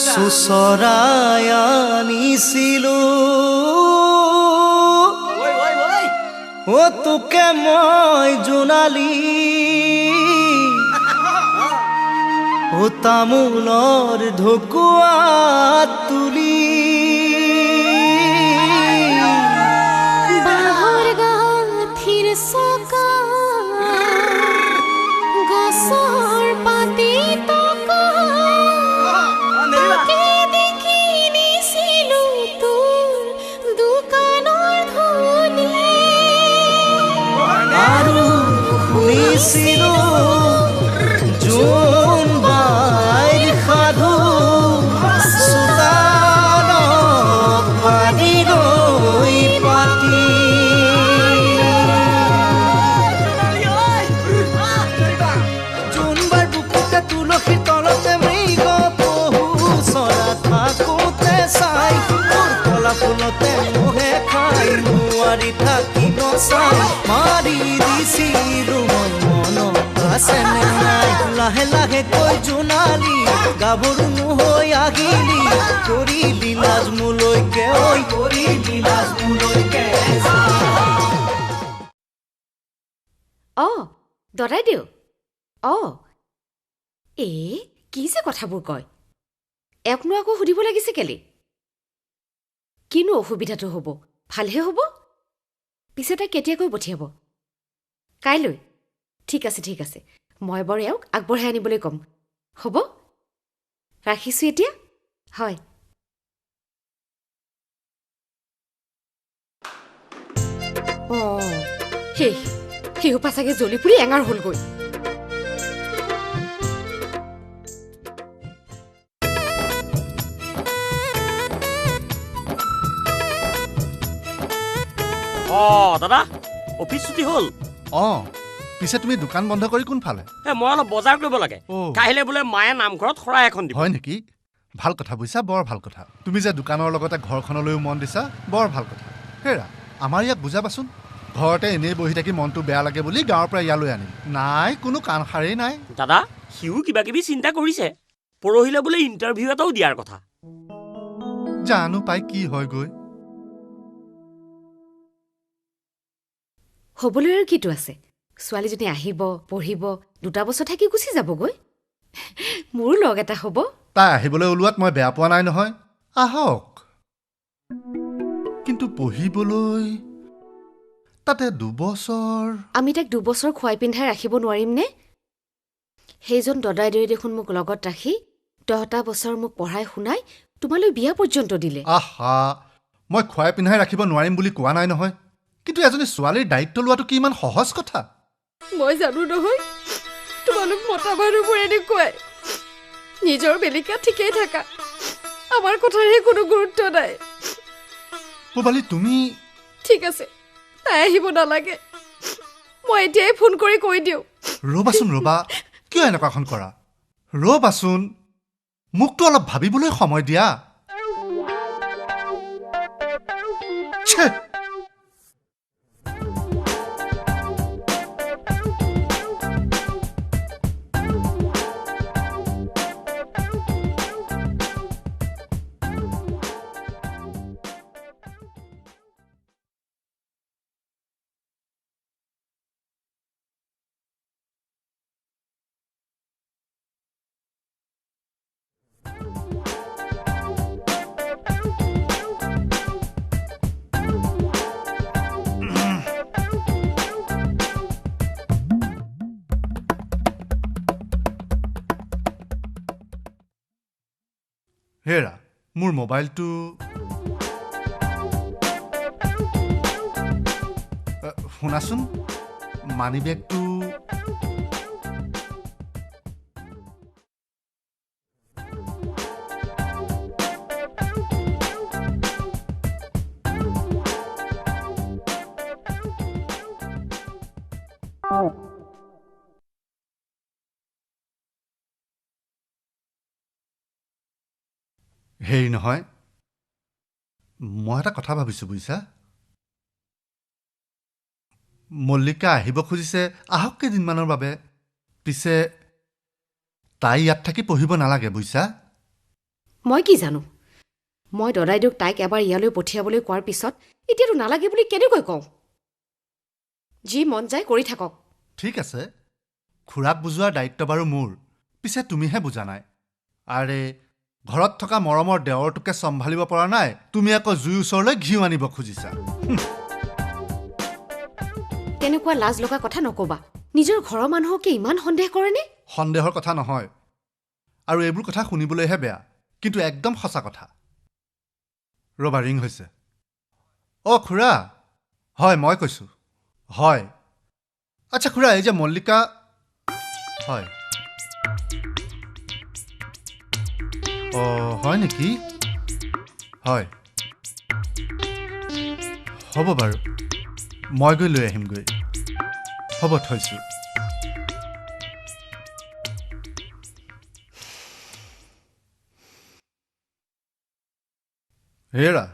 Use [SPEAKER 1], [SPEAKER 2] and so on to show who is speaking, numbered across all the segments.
[SPEAKER 1] চোচৰাই আনিছিলো অ তোকে মই জোনালী ও তামোলৰ ঢকুৱা তুলি
[SPEAKER 2] বাঁহৰ গাঁঠিৰ চকা গছৰ পাতি টকা তাকে দেখি নিছিলো তোৰ দোকানৰ ধূলি
[SPEAKER 1] আৰু শুনিছিলো জোনবাইৰ সাধু চোতালত পানী গৈ পাতি। জোনবাইৰ বুকুতে তুলসীৰ তলতে মৃগ পহু চৰা থাকোতে চাই তোৰ কলা ফুলতে মোহে খাই নোৱাৰি থাকি নচাই মাৰি দিছিলো মই মনত আছেনে নাই। লাহে লাহে কৈ জোনালী গাভৰু নহৈ আহিলি কৰিলি লাজ মোলৈকে ঐ কৰিলি লাজ মোলৈকে।
[SPEAKER 3] অ দদাইদেউ, অ এ কি যে কথাবোৰ কয়, এওঁকনো আকৌ সুধিব লাগিছে কেলে? কিনো অসুবিধাটো হ'ব, ভালহে হ'ব। পিছে তাই কেতিয়াকৈ পঠিয়াব? কাইলৈ? ঠিক আছে ঠিক আছে, মই বাৰু এওঁক আগবঢ়াই আনিবলৈ ক'ম। হ'ব, ৰাখিছোঁ এতিয়া। হয়। অঁ, সেইসোপা চাগে জ্বলি পুৰি এঙাৰ হ'লগৈ।
[SPEAKER 4] অঁ দাদা, অফিচ ছুটি হ'ল?
[SPEAKER 5] অঁ, পিছে তুমি দোকান বন্ধ কৰি কোনফালে?
[SPEAKER 4] মই অলপ বজাৰ কৰিব লাগে। কাইলৈ বোলে মায়ে নামঘৰত শৰাই এখন দিব।
[SPEAKER 5] হয় নেকি? ভাল কথা বুজিছা, বৰ ভাল কথা। তুমি যে দোকানৰ লগতে ঘৰখনলৈও মন দিছা, বৰ ভাল কথা। হেৰা, আমাৰ ইয়াক বুজাবাচোন, ঘৰতে এনেই বহি থাকি মনটো বেয়া লাগে বুলি গাঁৱৰ পৰা ইয়ালৈ আনিম। নাই, কোনো কাণসাৰেই নাই।
[SPEAKER 4] দাদা, সিও কিবা কিবি চিন্তা কৰিছে। পৰহিলৈ বোলে ইণ্টাৰভিউ এটাও দিয়াৰ কথা।
[SPEAKER 5] জানো পাই কি হয়গৈ।
[SPEAKER 3] হ'বলৈ আৰু কিটো আছে? ছোৱালীজনী আহিব, পঢ়িব, 2 বছৰ থাকি গুচি যাবগৈ। মোৰো লগ এটা হ'ব।
[SPEAKER 5] তাই আহিবলৈ ওলোৱাত মই বেয়া পোৱা নাই নহয়, আহক। কিন্তু পঢ়িবলৈ তাতে 2 বছৰ।
[SPEAKER 3] আমি তাইক 2 বছৰ খুৱাই পিন্ধাই ৰাখিব নোৱাৰিমনে? সেইজন দদাইদেৱে দেখোন মোক লগত ৰাখি 10টা বছৰ মোক পঢ়াই শুনাই তোমালৈ বিয়া পৰ্যন্ত দিলে।
[SPEAKER 5] আহা, মই খুৱাই পিন্ধাই ৰাখিব নোৱাৰিম বুলি কোৱা নাই নহয়, কিন্তু এজনী ছোৱালীৰ দায়িত্ব লোৱাটো কি ইমান সহজ কথা?
[SPEAKER 3] মই জানো নহয়, তোমালোক মতা মানুহবোৰ এনেকুৱাই। নিজৰ বেলিকা ঠিকেই থাকা, আমাৰ কথাৰহে কোনো গুৰুত্ব নাই।
[SPEAKER 5] পূবালী, তুমি
[SPEAKER 3] ঠিক আছে, তাই আহিব নালাগে, মই এতিয়াই ফোন কৰি কৈ দিওঁ।
[SPEAKER 5] ৰ'বাচোন ৰ'বা, কিয় এনেকুৱাখন কৰা? ৰ'বাচোন, মোকতো অলপ ভাবিবলৈ সময় দিয়া। হেৰা, মোৰ মোবাইলটো। শুনাচোন, মানি বেগটো। হেৰি নহয়, মই এটা কথা ভাবিছোঁ বুজিছা। মল্লিকা আহিব খুজিছে, আহক কেইদিনমানৰ বাবে। পিছে তাই ইয়াত থাকি পঢ়িব নালাগে বুজিছা।
[SPEAKER 3] মই কি জানো? মই দদাইদেউক তাইক এবাৰ ইয়ালৈ পঠিয়াবলৈ কোৱাৰ পিছত এতিয়াতো নালাগে বুলি কেনেকৈ কওঁ? যি মন যায় কৰি থাকক।
[SPEAKER 5] ঠিক আছে, খুৰাক বুজোৱাৰ দায়িত্ব বাৰু মোৰ, পিছে তুমিহে বুজা নাই। আৰে ঘৰত থকা মৰমৰ দেৱৰটোকে চম্ভালিব পৰা নাই, তুমি আকৌ জুই ওচৰলৈ ঘিউ আনিব খুজিছা।
[SPEAKER 3] তেনেকুৱা লাজ লগা কথা নকবা। নিজৰ ঘৰৰ মানুহকে ইমান সন্দেহ কৰেনে?
[SPEAKER 5] সন্দেহৰ কথা নহয়, আৰু এইবোৰ কথা শুনিবলৈহে বেয়া, কিন্তু একদম সঁচা কথা। ৰ'বা, ৰিং হৈছে। অ' খুৰা, হয় মই কৈছোঁ। হয়, আচ্ছা খুৰা, এই যে মল্লিকা, হয়, অঁ হয় নেকি? হয়, হ'ব বাৰু, মই গৈ লৈ আহিমগৈ। হ'ব, থৈছোঁ। হেৰা,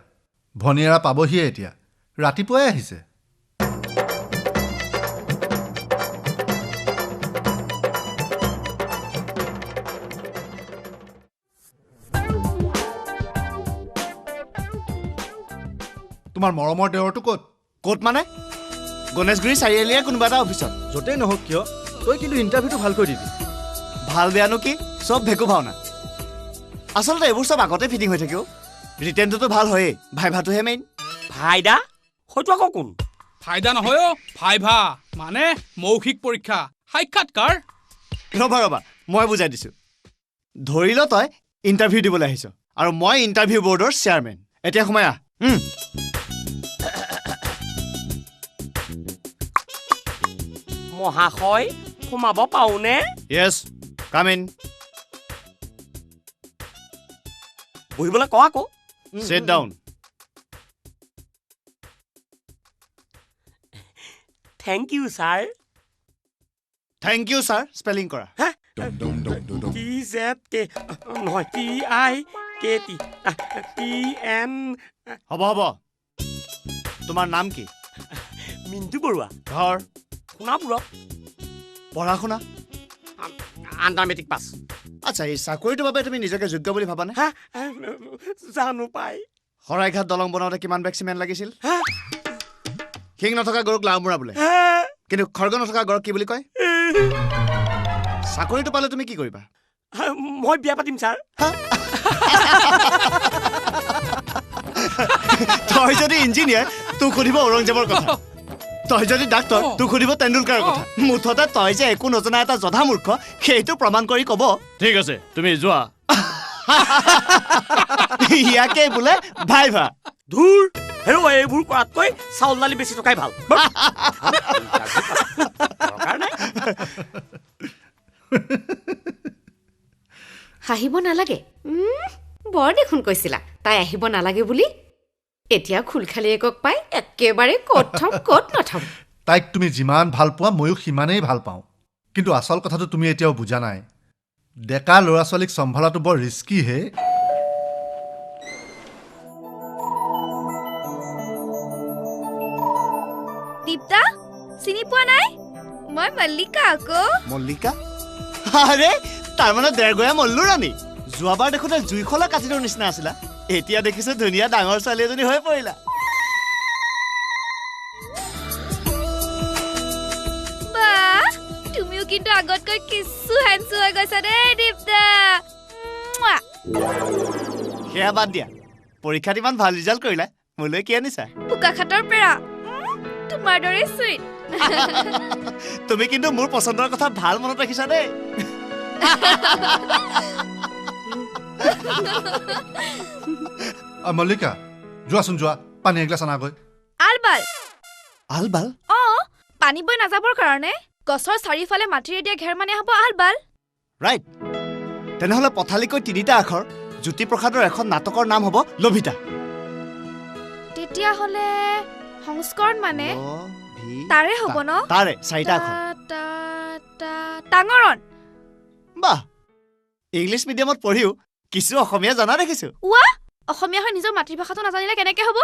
[SPEAKER 5] ভনীয়েৰা পাবহিয়ে এতিয়া, ৰাতিপুৱাই আহিছে। তোমাৰ মৰমৰ দেৱৰটো ক'ত?
[SPEAKER 6] ক'ত মানে? গণেশগুৰি চাৰিআলিৰে কোনোবা এটা অফিচত।
[SPEAKER 7] য'তেই নহওক কিয়, তই কিন্তু ইণ্টাৰভিউটো ভালকৈ দিবি।
[SPEAKER 6] ভাল বেয়ানো কি, চব ভেকু ভাওনা। আচলতে এইবোৰ চব আগতে ফিটিং হৈ থাকিও। ৰিটেনটোতো ভাল হয়েই, ভাইভাটোহে মেইন।
[SPEAKER 4] ভাইদা? হয়তো আকৌ কোন?
[SPEAKER 8] ফাইদা নহয় অ', ভাইভা মানে মৌখিক পৰীক্ষা, সাক্ষাৎকাৰ।
[SPEAKER 6] ৰ'বা ৰ'বা, মই বুজাই দিছোঁ। ধৰি ল তই ইণ্টাৰভিউ দিবলৈ আহিছ আৰু মই ইণ্টাৰভিউ বৰ্ডৰ চেয়াৰমেন। এতিয়া সোমাই আহ।
[SPEAKER 4] মহাশয়, সোমাব পাৰোনে?
[SPEAKER 6] Yes, come in.
[SPEAKER 4] বহিবলৈ ক আকৌ।
[SPEAKER 6] Sit down.
[SPEAKER 4] Thank you sir.
[SPEAKER 6] Thank you sir, spelling কৰা।
[SPEAKER 4] টি জেড কে নহয়, T I K T T N.
[SPEAKER 6] হ'ব হ'ব। তোমাৰ নাম কি?
[SPEAKER 4] মিণ্টু বৰুৱা।
[SPEAKER 6] ঘৰ?
[SPEAKER 4] সোণাপুৰত।
[SPEAKER 6] পঢ়া শুনা?
[SPEAKER 4] Under matric pass.
[SPEAKER 6] আচ্ছা, এই চাকৰিটোৰ বাবে তুমি নিজকে যোগ্য বুলি ভাবানে?
[SPEAKER 4] জানো পাই।
[SPEAKER 6] শৰাইঘাট দলং বনাওঁতে কিমান বেগ চিমেণ্ট লাগিছিল? শিং নথকা গৰুক লাওমূৰা বোলে, কিন্তু খৰ্গ নথকা গৰুক কি বুলি কয়? চাকৰিটো পালে তুমি কি কৰিবা?
[SPEAKER 4] মই বিয়া পাতিম ছাৰ।
[SPEAKER 6] তই যদি ইঞ্জিনিয়াৰ, তোক সুধিব ঔৰংজেবৰ কথা। তই যদি ডাক্তৰ, তোক সুধিব তেণ্ডুলকাৰৰ কথা। মুঠতে তই যে একো নজনা এটা জধা মূৰ্খ, সেইটো প্ৰমাণ কৰি ক'ব। ঠিক আছে, তুমি যোৱা। ইয়াকে বোলে ভাইভা।
[SPEAKER 4] ধুৰ, হেৰ, এইবোৰ কৰাতকৈ চাউল দালি বেছি থকাই ভাল।
[SPEAKER 3] হাঁহিব নালাগে। বৰ দেখোন কৈছিলা তাই আহিব নালাগে বুলি, এতিয়া খুলখালি একক পাই একেবাৰে ক'ত থম ক'ত নথম।
[SPEAKER 5] তাইক তুমি যিমান ভাল পোৱা, ময়ো সিমানেই ভাল পাওঁ, কিন্তু আচল কথাটো তুমি এতিয়াও বুজা নাই। ডেকা ল'ৰা ছোৱালীক চম্ভালাটো বৰ ৰিস্কি হে।
[SPEAKER 9] দীপ্তা, চিনি পোৱা নাই? মই মল্লিকা আকৌ।
[SPEAKER 6] মল্লিকা? আৰে তাৰমানে দেৰগঞা মল্লু ৰাণী। যোৱাবাৰ দেখোঁতে জুইখলা কাঠিটোৰ নিচিনা আছিলা, এতিয়া দেখিছো ধুনীয়া ডাঙৰ ছোৱালী এজনী হৈ পৰিলা।
[SPEAKER 9] বাহ, তুমিও কিন্তু আগতকৈ কিছু হেণ্ডচাম হৈ গৈছা দেই দীপ্তা।
[SPEAKER 6] সেয়া বাদ দিয়া, পৰীক্ষাত ইমান ভাল ৰিজাল্ট কৰিলা, মোলৈ কি আনিছা?
[SPEAKER 9] বোকাখাতৰ পেৰা, তোমাৰ দৰে চুইট।
[SPEAKER 6] তুমি কিন্তু মোৰ পচন্দৰ কথা ভাল মনত ৰাখিছা দেই।
[SPEAKER 5] মল্লিকা, যোৱাচোন যোৱা, পানী এগিলাচ আনাগৈ।
[SPEAKER 9] আলবাল।
[SPEAKER 6] আলবাল?
[SPEAKER 9] অ, পানী বৈ নাযাবৰ কাৰণে গছৰ চাৰিওফালে মাটিৰে দিয়া ঘেৰ মানে হ'ব আলবাল।
[SPEAKER 6] ৰাইট। তেনেহ'লে পথালিকৈ তিনিটা আখৰ জ্যোতিপ্ৰসাদৰ এখন নাটকৰ নাম হ'ব লভিতা।
[SPEAKER 9] তেতিয়াহ'লে সংস্কৰণ মানে তাৰে হ'ব ন?
[SPEAKER 6] তাৰে চাৰিটা আখৰ।
[SPEAKER 9] টাঙৰণ।
[SPEAKER 6] বাহ, ইংলিছ মিডিয়ামত পঢ়িও কিছু অসমীয়া জনা দেখিছো।
[SPEAKER 9] ৱা, অসমীয়া হৈ নিজৰ মাতৃভাষাটো নাজানিলে কেনেকে হ'ব?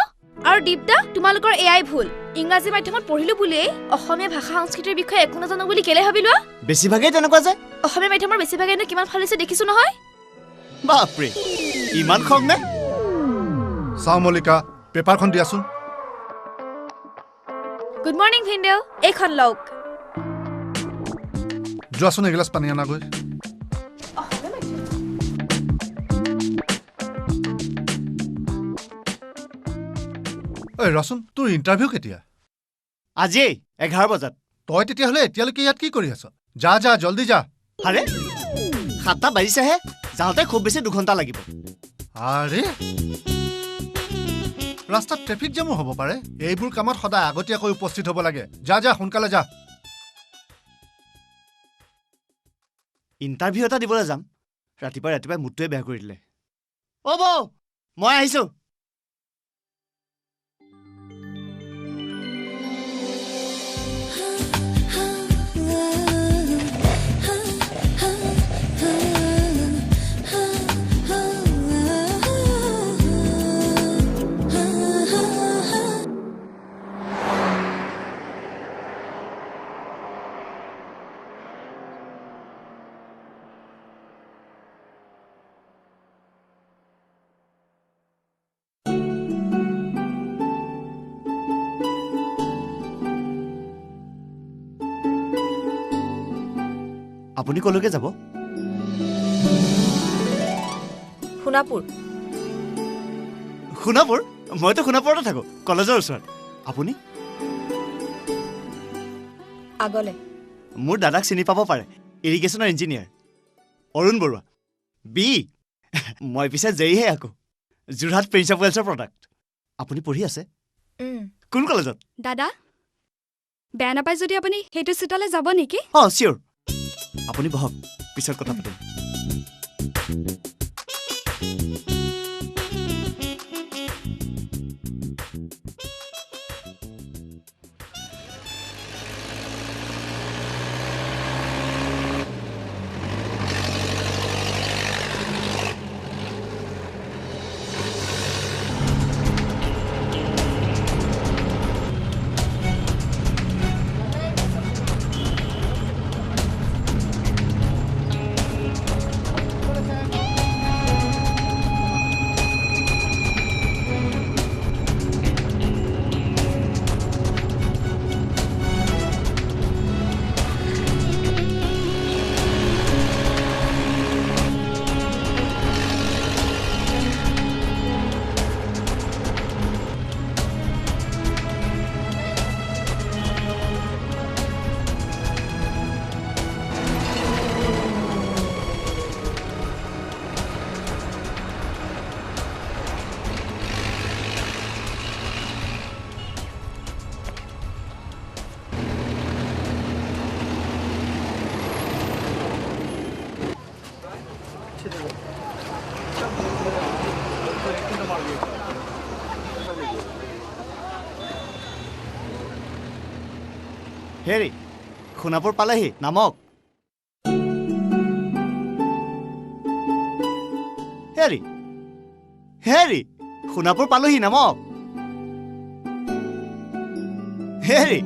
[SPEAKER 9] আৰু দীপদা, তোমালোকৰ এয়াই ভুল। ইংৰাজী মাধ্যমত পঢ়িলো বুলিয়েই অসমীয়া ভাষা সংস্কৃতিৰ বিষয়ে একো নাজানো বুলি কেলে ভাবি লোৱা?
[SPEAKER 6] বেছিভাগেই তেনেকুৱা যে।
[SPEAKER 9] অসমীয়া মাধ্যমৰ বেছিভাগেইনো কিমান ফালিছে দেখিছো নহয়।
[SPEAKER 6] বাপৰে, ইমান খং নে?
[SPEAKER 5] চাওঁ মল্লিকা, পেপাৰখন দিয়াচোন।
[SPEAKER 9] গুড মৰ্ণিং ভিনদেউ, এইখন লওক।
[SPEAKER 5] যোৱাচোন এগিলাচ পানী আনাগৈ। ঐ ৰচোন, তোৰ ইণ্টাৰভিউ কেতিয়া?
[SPEAKER 6] আজিয়েই 11 বজাত।
[SPEAKER 5] তই তেতিয়াহ'লে এতিয়ালৈকে ইয়াত কি কৰি আছ? যা যা জলদি যা।
[SPEAKER 6] আৰে 7টা বাজিছেহে, যাওঁতে খুব বেছি 2 ঘণ্টা লাগিব।
[SPEAKER 5] আৰে ৰাস্তাত ট্ৰেফিক জামো হ'ব পাৰে। এইবোৰ কামত সদায় আগতীয়াকৈ উপস্থিত হ'ব লাগে। যা যা সোনকালে যা।
[SPEAKER 6] ইণ্টাৰভিউ এটা দিবলৈ যাম, ৰাতিপুৱাই ৰাতিপুৱাই মুডটোৱে বেয়া কৰি দিলে। অ' বৌ, মই আহিছোঁ। আপুনি কলৈকে যাব?
[SPEAKER 9] সোণাপুৰ।
[SPEAKER 6] সোণাপুৰ? মইতো সোণাপুৰতে থাকোঁ, কলেজৰ ওচৰত। আপুনি?
[SPEAKER 9] আগলে।
[SPEAKER 6] মোৰ দাদাক চিনি পাব পাৰে, ইৰিগেশ্যনৰ ইঞ্জিনিয়াৰ অৰুণ বৰুৱা, বি। মই পিছে জেইহে আকৌ, যোৰহাট প্ৰিন্স অফ ৱেলছৰ প্ৰডাক্ট। আপুনি পঢ়ি আছে কোন কলেজত?
[SPEAKER 10] দাদা বেয়া নাপায় যদি আপুনি সেইটো চিটলৈ যাব নেকি?
[SPEAKER 6] অঁ চিয়'ৰ, আপুনি বহক, পিছত কথা পাতিম। হেৰি, সোণাপুৰ পালেহি, নামক। হেৰি হেৰি, সোণাপুৰ পালোহি, নামক। হেৰি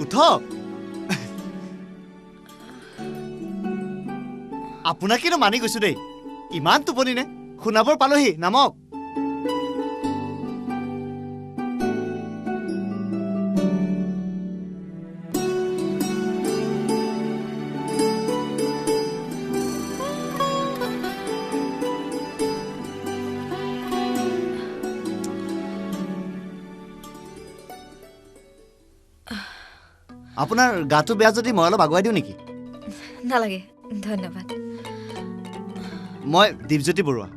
[SPEAKER 6] উঠক। আপোনাক কিন্তু মানি গৈছো দেই, ইমান টোপনি নে? সোণাপুৰ পালোহি, নামক। আপোনাৰ গাটো বেয়া যদি মই অলপ আগুৱাই দিওঁ নেকি?
[SPEAKER 9] নালাগে, ধন্যবাদ।
[SPEAKER 6] মই দীপজ্যোতি বৰুৱা।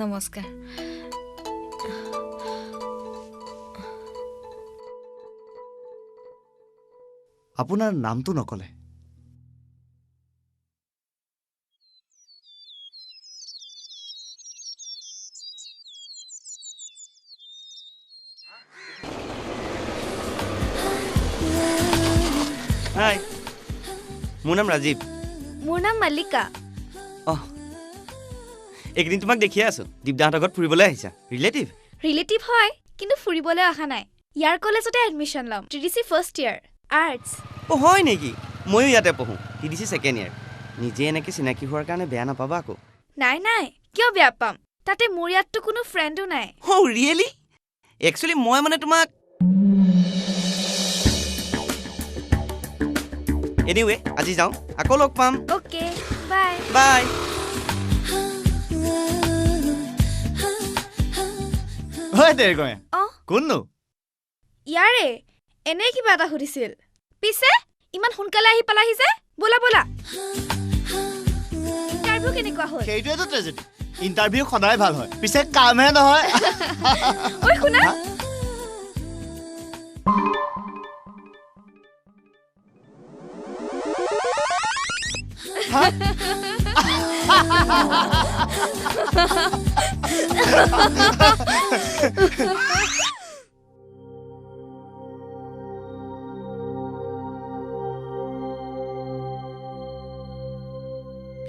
[SPEAKER 9] নমস্কাৰ।
[SPEAKER 6] আপোনাৰ নামটো নকলে।
[SPEAKER 4] হাই, মোৰ নাম ৰাজীৱ।
[SPEAKER 9] মোৰ নাম মল্লিকা।
[SPEAKER 4] অঁ, এইকেইদিন তোমাক দেখিয়ে আছোঁ, দীপদাহঁতৰ ঘৰত ফুৰিবলৈ আহিছা। ৰিলেটিভ?
[SPEAKER 9] ৰিলেটিভ হয়, কিন্তু ফুৰিবলৈ অহা নাই। ইয়াৰ কলেজতে এডমিশ্যন ল'ম, TDC first year, arts.
[SPEAKER 4] অ' হয় নেকি? ময়ো ইয়াতে পঢ়োঁ, টিডিচি ছেকেণ্ড ইয়েৰ। নিজে এনেকৈ চিনাকি হোৱাৰ কাৰণে বেয়া নাপাবা আকৌ।
[SPEAKER 9] নাই নাই, কিয় বেয়া পাম? তাতে মোৰ ইয়াততো কোনো ফ্ৰেণ্ডো নাই।
[SPEAKER 4] অ' ৰিয়েলি? একচুৱেলি মই মানে তোমাক এনিৱে আজি যাওঁ, আকৌ লগ পাম।
[SPEAKER 9] Okay, bye
[SPEAKER 4] bye.
[SPEAKER 6] হয় দেৰগঞা, কোননো?
[SPEAKER 9] ইয়াৰে এনেই কিবা এটা সুধিছিল। পিছে ইমান সোনকালে আহি পালাহি যে? ব'লা ব'লা। ইণ্টাৰভিউ কেনেকুৱা হ'ল?
[SPEAKER 6] সেইটোৱেতো ট্ৰেজেডি। ইণ্টাৰভিউ সদায় ভাল হয়, পিছে কামহে নহয়।
[SPEAKER 9] ঐ শুনা,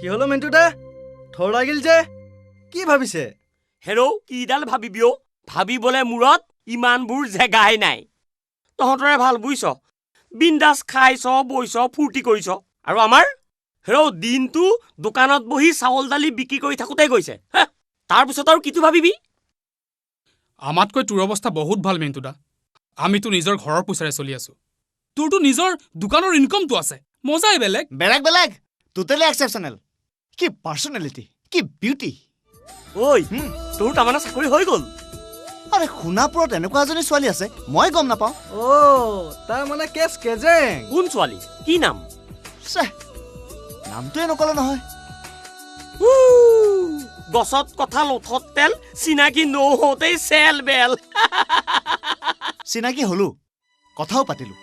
[SPEAKER 7] কি হলো মিণ্টু দা, থৰ লাগিল যে, কি ভাবিছে?
[SPEAKER 4] হেৰৌ, কিডাল ভাবিবি অ'? ভাবিবলে মূৰত ইমানবোৰ জেগাই নাই। তহঁতৰে ভাল বুজিছ, বিন্দাছ খাইছ, বৈছ, ফূৰ্তি কৰিছ। আৰু আমাৰ হেৰৌ দিনটো দোকানত বহি চাউল দালি বিক্ৰী কৰি থাকোঁতেই গৈছে। তাৰপিছত আৰু কিটো ভাবিবি?
[SPEAKER 8] আমাতকৈ তোৰ অৱস্থা বহুত ভাল মিণ্টু দা। আমিতো নিজৰ ঘৰৰ পইচাৰে চলি আছো, তোৰতো নিজৰ দোকানৰ ইনকমটো আছে, মজাই বেলেগ।
[SPEAKER 6] বেলেগ বেলেগ, টোটেলি এক্সেপশ্যনেল। কি পাৰ্চনেলিটি, কি বিউটি।
[SPEAKER 4] ঐ, তোৰ তাৰমানে চাকৰি হৈ গ'ল?
[SPEAKER 6] আৰে সোণাপুৰত এনেকুৱা এজনী ছোৱালী আছে, মই গম নাপাওঁ।
[SPEAKER 7] অ' তাৰ মানে কেছ কেজেং।
[SPEAKER 4] কোন ছোৱালী, কি নাম?
[SPEAKER 6] নামটোৱে নকলে নহয়।
[SPEAKER 4] গছত কঁঠাল ওঠত তেল, চিনাকি নৌহওঁতেই চেল বেল।
[SPEAKER 6] চিনাকি হলো, কথাও পাতিলো,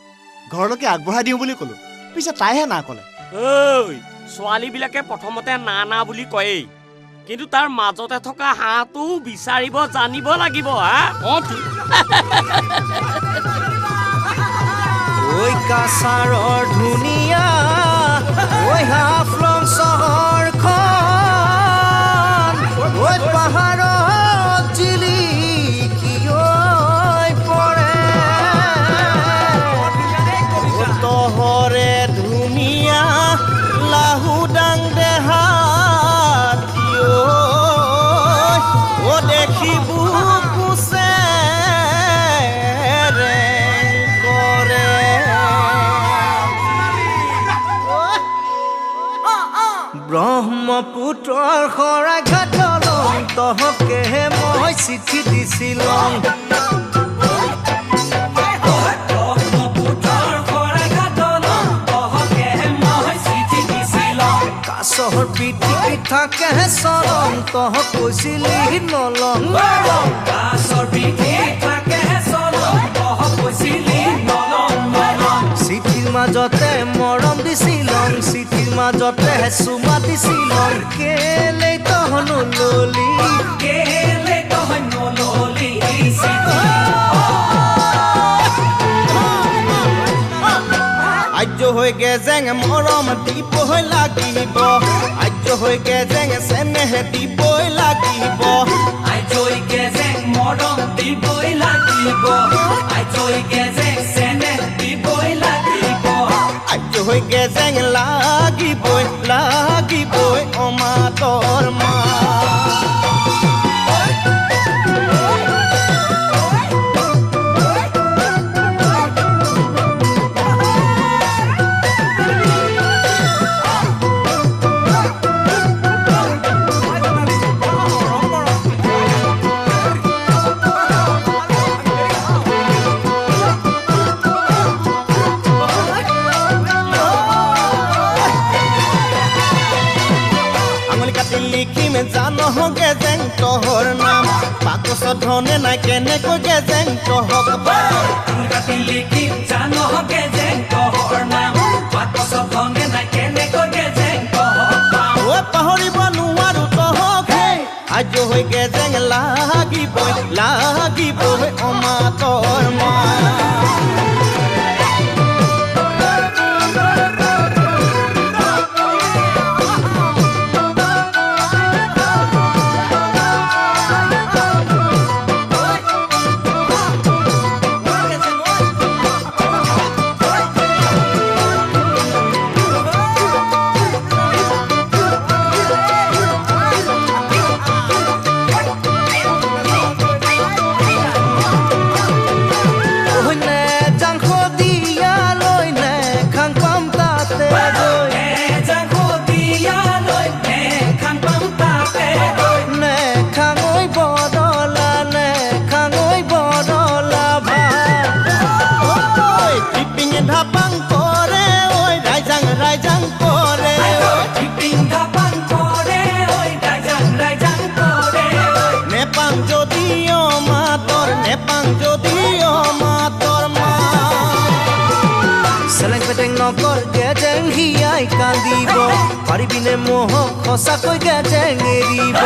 [SPEAKER 6] ঘৰলৈকে আগবঢ়াই দিওঁ বুলি ক'লো, পিছে তাইহে না ক'লে।
[SPEAKER 4] ঐ, ছোৱালীবিলাকে প্ৰথমতে না না বুলি কয়েই, কিন্তু তাৰ মাজতে থকা হাঁহটো বিচাৰিব জানিব লাগিব। হা,
[SPEAKER 1] ঐ কাছাৰৰ ধুনীয়া, ঐ হাফলং চহৰখন, ঐ পাহাৰত জিলিকি ঐ পৰে, তহৰে ধুনীয়া লাহুদাং দেহাত ঐ দেখিব কুচে কৰে। ব্ৰহ্মপুত্ৰৰ শৰাইঘাট দলং, তহকে মই চিঠি দিছিলং। কাছৰ পিঠি থাকে চৰং, তহ কৈছিলি নলং। চিঠিৰ মাজতে মৰম দিছিলং, চিঠিৰ মাজতে চুমা দিছিলং, কেলেই তহ নললি,
[SPEAKER 11] কেলেই তহ নললি।
[SPEAKER 1] আৰ্য হৈ গেজেং মৰম দিবই লাগিব, আৰ্য হৈ গেজেং চেনেহ দিবই লাগিব,
[SPEAKER 11] আৰ্য হৈ গেজেং মৰম দিবই লাগিব, আৰ্য হৈ গেজেং চেনেহ দিবই লাগিব,
[SPEAKER 1] আৰ্য হৈ গেজেং লাগিবই লাগিবই অমাতৰ মা। গেজেং তহৰ নাম বাকচ ধনে নাই কেনেকৈ গেজেং তহক পাহৰিব নোৱাৰো তহক আজ হৈ গেজেং লাগিবই লাগিবই অমাতৰ মা। যদি অমাতৰ নেপাং যদি অমাতৰ মা চেলেং পেটেং নকৰ গেজেং হিয়াই কান্দিব পাৰিবিনে মোহক সঁচাকৈ গেজেং এৰিব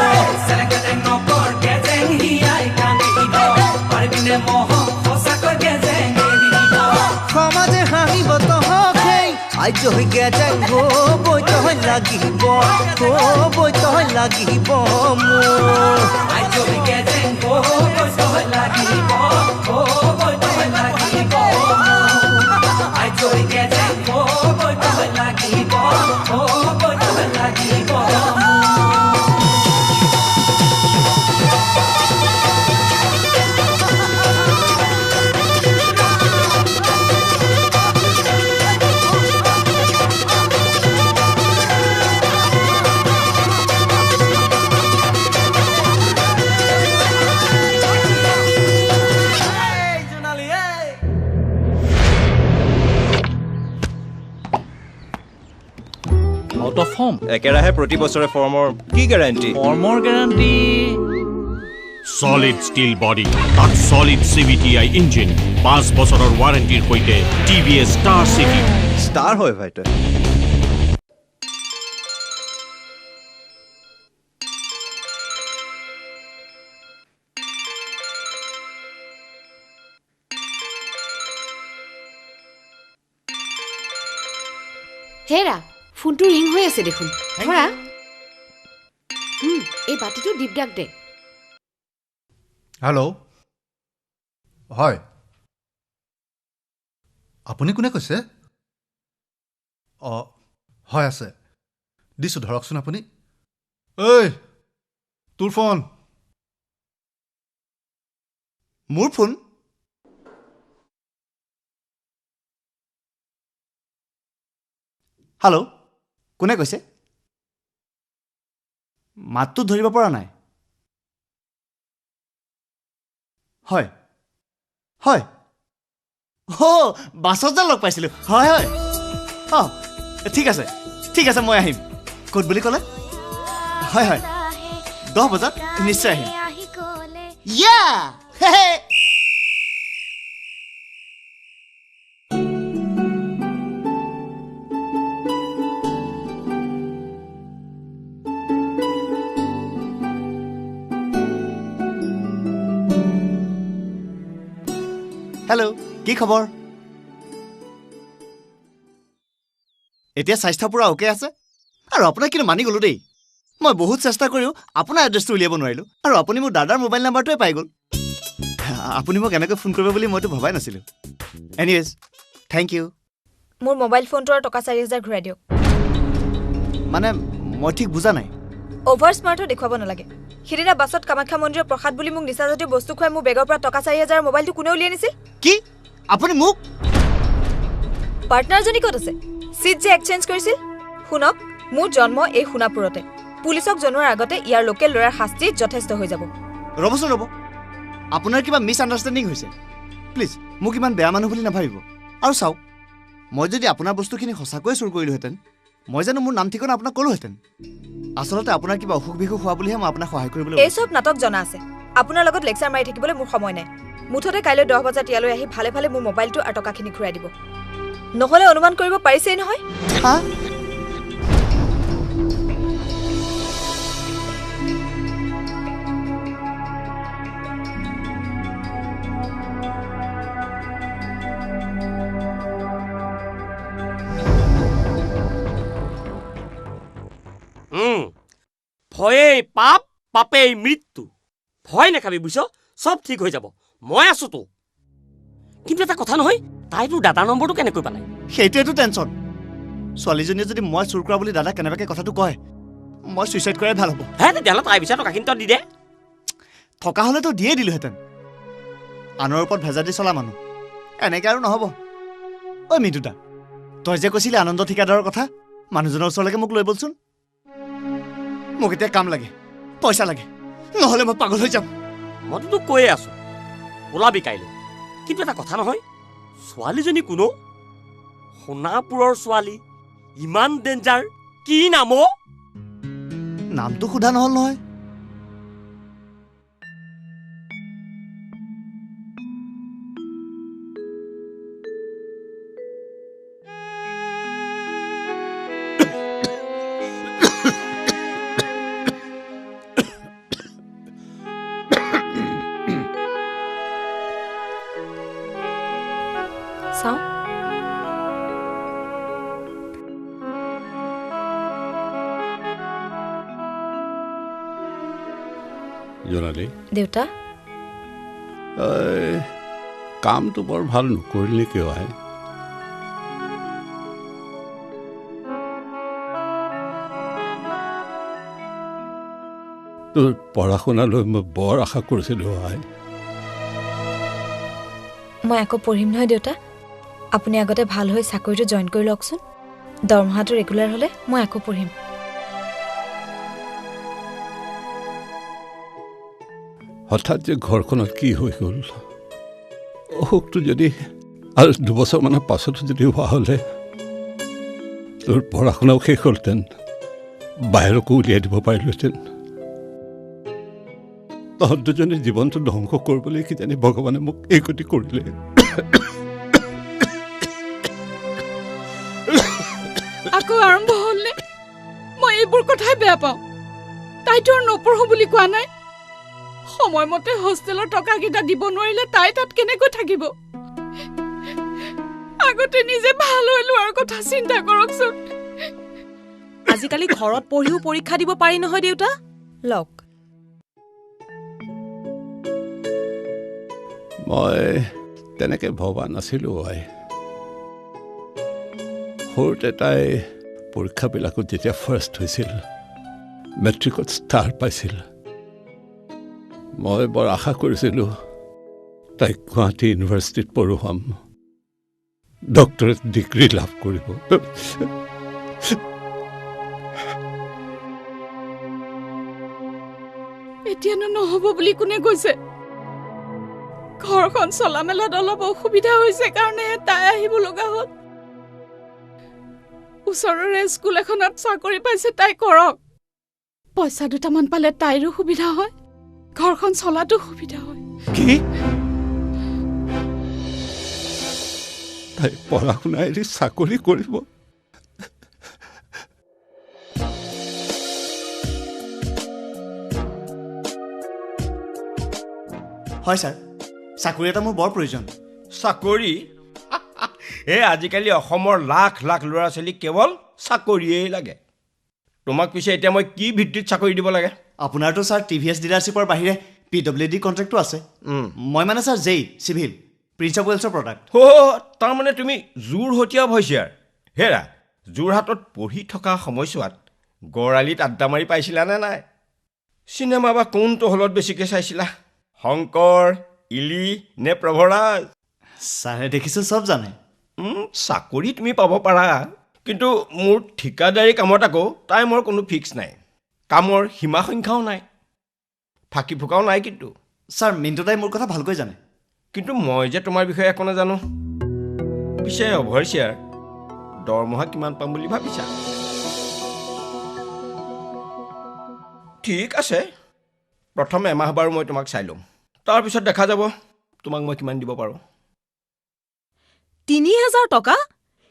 [SPEAKER 11] চেলেং পেটেং নকৰ গেজেং হিয়াই কান্দিব পাৰিবিনে মোহক সঁচাকৈ গেজেং এৰিব
[SPEAKER 1] সমাজে হাঁহিব তহঁতেই আইজ হৈ গেজেং হ'বই তই লাগিব হ'বই তই লাগিব মোৰ
[SPEAKER 11] আইজ হৈ গেজেং হ'বই তই লাগিব হ'বই তই লাগিব আইজ হৈ গেজেং হ'বই তই লাগিব হ'বই তই লাগিব।
[SPEAKER 12] একেৰাহে প্ৰতি বছৰে ফৰ্মৰ কি গেৰাণ্টি?
[SPEAKER 13] ফৰ্মৰ গেৰাণ্টি
[SPEAKER 14] সলিড ষ্টীল বডি, তাত সলিড CVTI engine, 5 বছৰৰ ৱাৰেণ্টিৰ সৈতে TVS star city.
[SPEAKER 12] Star হয় ভাই তই।
[SPEAKER 3] হেৰা, ফোনটো ৰিং হৈ আছে দেখোন, ধৰা। এই বাতিটো দীপদাক দে।
[SPEAKER 5] হেল্ল', হয়, আপুনি কোনে কৈছে? অঁ হয় আছে, দিছোঁ, ধৰকচোন আপুনি। ঐ, তোৰ ফোন।
[SPEAKER 6] মোৰ ফোন? হেল্ল', কোনে কৈছে? মাতটো ধৰিব পৰা নাই। হয় হয়, অ' বাছত যে লগ পাইছিলোঁ। হয় হয়, অঁ ঠিক আছে ঠিক আছে, মই আহিম। ক'ত বুলি ক'লে? হয় হয়, 10 বজাত নিশ্চয় আহিম। ইয়া হেল্ল', কি খবৰ? এতিয়া স্বাস্থ্য পূৰা অ'কে আছে? আৰু আপোনাক কিন্তু মানি গ'লোঁ দেই, মই বহুত চেষ্টা কৰিও আপোনাৰ এড্ৰেছটো উলিয়াব নোৱাৰিলোঁ আৰু আপুনি মোৰ দাদাৰ মোবাইল নাম্বাৰটোৱে পাই গ'ল। আপুনি মোক এনেকৈ ফোন কৰিব বুলি মইতো ভবাই নাছিলোঁ। Anyways, thank U.
[SPEAKER 9] মোৰ মোবাইল ফোনটো আৰু টকা 4000 ঘূৰাই দিয়ক।
[SPEAKER 6] মানে মই ঠিক বুজা নাই।
[SPEAKER 9] অভাৰ স্মাৰ্টো দেখুৱাব নালাগে। সিদিনা বাছত কামাখ্যা মন্দিৰৰ প্ৰসাদ বুলি মোক নিচাজাতীয় বস্তু খুৱাই মোৰ বেগৰ পৰা টকা 4000 মোবাইলটো কোনে উলিয়াই নিছিল?
[SPEAKER 6] কি? আপুনি মোক?
[SPEAKER 9] পাৰ্টনাৰজনী ক'ত আছে? চিট যে এক্সচেঞ্জ কৰিছিল? শুনক, মোৰ জন্ম এই সোণাপুৰতে। পুলিচক জনোৱাৰ আগতে ইয়াৰ লোকেল ল'ৰাৰ শাস্তি যথেষ্ট হৈ যাব।
[SPEAKER 6] ৰ'বচোন ৰ'ব, আপোনাৰ কিবা মিছ আণ্ডাৰষ্টেণ্ডিং হৈছে। প্লিজ মোক ইমান বেয়া মানুহ বুলি নাভাবিব। আৰু চাওক, মই যদি আপোনাৰ বস্তুখিনি সঁচাকৈয়ে চুৰ কৰিলোহেঁতেন, মই জানো মোৰ নাম ঠিকনা আপোনাক ক'লোহেঁতেন? আচলতে আপোনাৰ কিবা অসুখ বিসুখ হোৱা বুলিহে মই আপোনাক সহায় কৰিবলৈ।
[SPEAKER 9] এই চব নাটক জনা আছে। আপোনাৰ লগত লেকচাৰ মাৰি থাকিবলৈ মোৰ সময় নাই। মুঠতে কাইলৈ 10 বজাত ইয়ালৈ আহি ভালে ভালে মোৰ মোবাইলটো আৰু টকাখিনি ঘূৰাই দিব। নহ'লে অনুমান কৰিব পাৰিছেই নহয়।
[SPEAKER 4] ভয়েই পাপ, পাপেই মৃত্যু। ভয় নাখাবি বুজিছ, চব ঠিক হৈ যাব, মই আছোতো। কিন্তু এটা কথা নহয়, তাই তোৰ দাদাৰ নম্বৰটো কেনেকৈ পালে?
[SPEAKER 6] সেইটোৱেতো টেনশ্যন। ছোৱালীজনীয়ে যদি মই চুৰ কৰা বুলি দাদা কেনেবাকৈ কথাটো কয়, মই ছুইচাইড কৰাই ভাল হ'ব।
[SPEAKER 4] হে, তেতিয়াহ'লে তাই বিচাৰ টকাখিনি তই দি দে।
[SPEAKER 6] থকা হ'লেতো দিয়ে দিলোহেঁতেন। আনৰ ওপৰত ভেজা দি চলা মানুহ, এনেকৈ আৰু নহ'ব। ঐ মিন্টুদা, তই যে কৈছিলি আনন্দ ঠিকাদাৰৰ কথা, মানুহজনৰ ওচৰলৈকে মোক লৈ ব'লচোন। মোক এতিয়া কাম লাগে, পইচা লাগে, নহ'লে মই পাগল হৈ যাম।
[SPEAKER 4] মইতো তোক কৈয়ে আছোঁ, ওলাবি কাইলৈ। কিন্তু এটা কথা নহয়, ছোৱালীজনী কোনো সোণাপুৰৰ ছোৱালী, ইমান ডেঞ্জাৰ, কি নাম অ'?
[SPEAKER 6] নামটো সোধা নহ'ল নহয়।
[SPEAKER 9] চাওঁ।
[SPEAKER 14] জোনালী।
[SPEAKER 9] দেউতা,
[SPEAKER 14] কামটো বৰ ভাল নকৰিলি কিয় আই? তোৰ পঢ়া শুনালৈ মই বৰ আশা কৰিছিলোঁ আই।
[SPEAKER 9] মই আকৌ পঢ়িম নহয় দেউতা। আপুনি আগতে ভাল হৈ চাকৰিটো জইন কৰি লওকচোন। দৰমহাটো ৰেগুলাৰ হ'লে মই আকৌ পঢ়িম।
[SPEAKER 14] হঠাৎ যে ঘৰখনত কি হৈ গ'ল, অসুখটো যদি আৰু 2 বছৰমানৰ পাছতো যদি হোৱা হ'লে তোৰ পঢ়া শুনাও শেষ হ'লহেঁতেন, বাহিৰকো উলিয়াই দিব পাৰিলোহেঁতেন। তহঁত দুজনীৰ জীৱনটো ধ্বংস কৰিবলৈ কিজানি ভগৱানে মোক এই গতি কৰিলে।
[SPEAKER 13] আকৌ আৰম্ভ হ'লনে? মই এইবোৰ কথাই বেয়া পাওঁ। তাইতো আৰু নপঢ়ো বুলি কোৱা নাই। সময়মতে হোষ্টেলৰ টকাকেইটা দিব নোৱাৰিলে তাই তাত কেনেকৈ থাকিব? আগতে নিজে ভাল হৈ লোৱাৰ কথা চিন্তা কৰকচোন।
[SPEAKER 15] আজিকালি ঘৰত পঢ়িও পৰীক্ষা দিব পাৰি নহয় দেউতা।
[SPEAKER 9] লওক।
[SPEAKER 14] মই তেনেকৈ ভবা নাছিলোঁ আই। সৰুতে তাই পৰীক্ষাবিলাকত যেতিয়া ফাৰ্ষ্ট হৈছিল, মেট্ৰিকত ষ্টাৰ পাইছিল, মই বৰ আশা কৰিছিলোঁ তাইক গুৱাহাটী ইউনিভাৰ্চিটিত পঢ়ুৱাম, ডক্টৰেট ডিগ্ৰী লাভ কৰিব।
[SPEAKER 13] এতিয়ানো নহ'ব বুলি কোনে কৈছে? ঘৰখন চলা মেলাত অলপ অসুবিধা হৈছে কাৰণেহে তাই আহিব লগা হ'ল। ওচৰৰে স্কুল এখনত চাকৰি পাইছে, তাই কৰক। পইচা দুটামান পালে তাইৰো সুবিধা হয়, ঘৰখন চলাতো সুবিধা হয়।
[SPEAKER 14] কি, তাই পঢ়া শুনা এৰি চাকৰি কৰিব?
[SPEAKER 6] হয় ছাৰ, চাকৰি এটা মোৰ বৰ প্ৰয়োজন।
[SPEAKER 16] চাকৰি? এই আজিকালি অসমৰ লাখ লাখ ল'ৰা ছোৱালীক কেৱল চাকৰিয়েই লাগে। তোমাক পিছে এতিয়া মই কি ভিত্তিত চাকৰি দিব লাগে?
[SPEAKER 6] আপোনাৰতো ছাৰ টিভিএছ ডিলাৰশ্বিপৰ বাহিৰে পিডব্লিউডি কণ্ট্ৰেক্টো আছে। মই মানে sir JE civil, prince of ৱেলছৰ product.
[SPEAKER 16] অ', তাৰমানে তুমি যোৰহতীয়া ভৈচিয়াৰ। হেৰা, যোৰহাটত পঢ়ি থকা সময়ছোৱাত গড়আলিত আড্ডা মাৰি পাইছিলানে নাই? চিনেমা বা কোনটো হলত বেছিকৈ চাইছিলা, শংকৰ, ইলি নে প্ৰভৰাজ?
[SPEAKER 6] ছাৰে দেখিছোঁ চব জানে।
[SPEAKER 16] চাকৰি তুমি পাব পাৰা, কিন্তু মোৰ ঠিকাদাৰী কামত আকৌ টাইমৰ কোনো ফিক্স নাই, কামৰ সীমা সংখ্যাও নাই, ফাঁকি ফুকাও নাই। কিন্তু
[SPEAKER 6] ছাৰ, মিণ্টুদাই মোৰ কথা ভালকৈ জানে।
[SPEAKER 16] কিন্তু মই যে তোমাৰ বিষয়ে একো নাজানো। পিছে অভৰচিয়াৰ, দৰমহা কিমান পাম বুলি ভাবিছা? ঠিক আছে, প্ৰথম এমাহ বাৰু মই তোমাক চাই ল'ম, তাৰপিছত দেখা যাব তোমাক মই কিমান দিব পাৰোঁ।
[SPEAKER 15] 3000 টকা?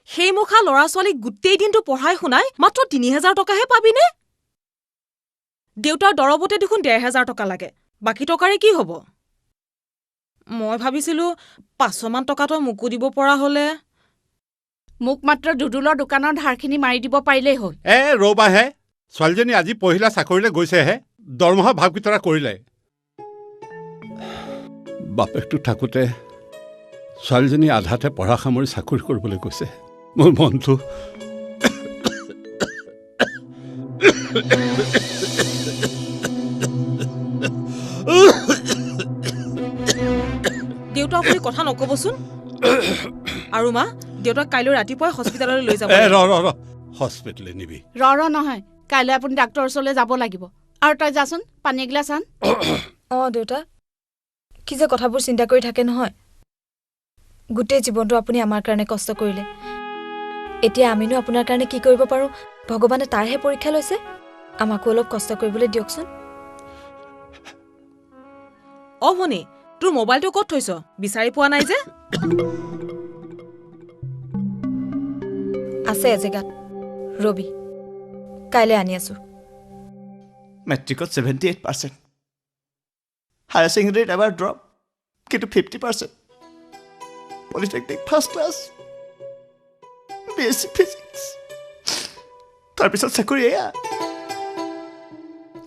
[SPEAKER 15] সেই মুখা ল'ৰা ছোৱালীক গোটেই দিনটো পঢ়াই শুনাই মাত্ৰ 3000 টকাহে পাবিনে? দেউতাৰ দৰৱতে দেখোন 1500 টকা লাগে, বাকী টকাৰে কি হ'ব? মই ভাবিছিলোঁ 500মান টকা তই মোকো দিব পৰা হ'লে।
[SPEAKER 13] মোক মাত্ৰ দুদুলৰ দোকানৰ ধাৰখিনি মাৰি দিব পাৰিলেই হ'ল।
[SPEAKER 14] এ ৰ'বাহে, ছোৱালীজনী আজি পহিলা চাকৰিলৈ গৈছেহে, দৰমহা ভাগ বিতৰা কৰিলে। বাপেকটো থাকোঁতে ছোৱালীজনী আধাতে পঢ়া সামৰি চাকৰি কৰিবলৈ গৈছে। মোৰ মনটো
[SPEAKER 15] দেউতা, আপুনি কথা নক'বচোন। আৰু মা, দেউতাক কাইলৈ ৰাতিপুৱাই হস্পিটেললৈ লৈ যাব।
[SPEAKER 14] এ ৰ ৰ ৰ, হস্পিটেললৈ নিবি?
[SPEAKER 13] ৰ ৰ নহয়, কাইলৈ আপুনি ডাক্তৰৰ ওচৰলৈ যাব লাগিব। আৰু তই যাচোন, পানী এগিলাচ আন।
[SPEAKER 9] অঁ দেউতা, কি যে কথাবোৰ চিন্তা কৰি থাকে নহয়। গোটেই জীৱনটো আপুনি আমাৰ কাৰণে কষ্ট কৰিলে, এতিয়া আমিনো আপোনাৰ কাৰণে কি কৰিব পাৰোঁ? ভগৱানে তাৰহে পৰীক্ষা লৈছে, আমাকো অলপ কষ্ট কৰিবলৈ দিয়কচোন।
[SPEAKER 15] অ ভনী, তোৰ মোবাইলটো ক'ত থৈছ? বিচাৰি পোৱা নাই যে।
[SPEAKER 9] আছে এজেগাত, ৰবি, কাইলৈ আনি আছোঁ।
[SPEAKER 6] মেট্ৰিকত 78%, হায়াৰ ছেকেণ্ডেৰীত এবাৰ ড্ৰপ, কিন্তু 50%। Polytechnic first class, B S C physics, তাৰপিছত চাকৰি এয়া।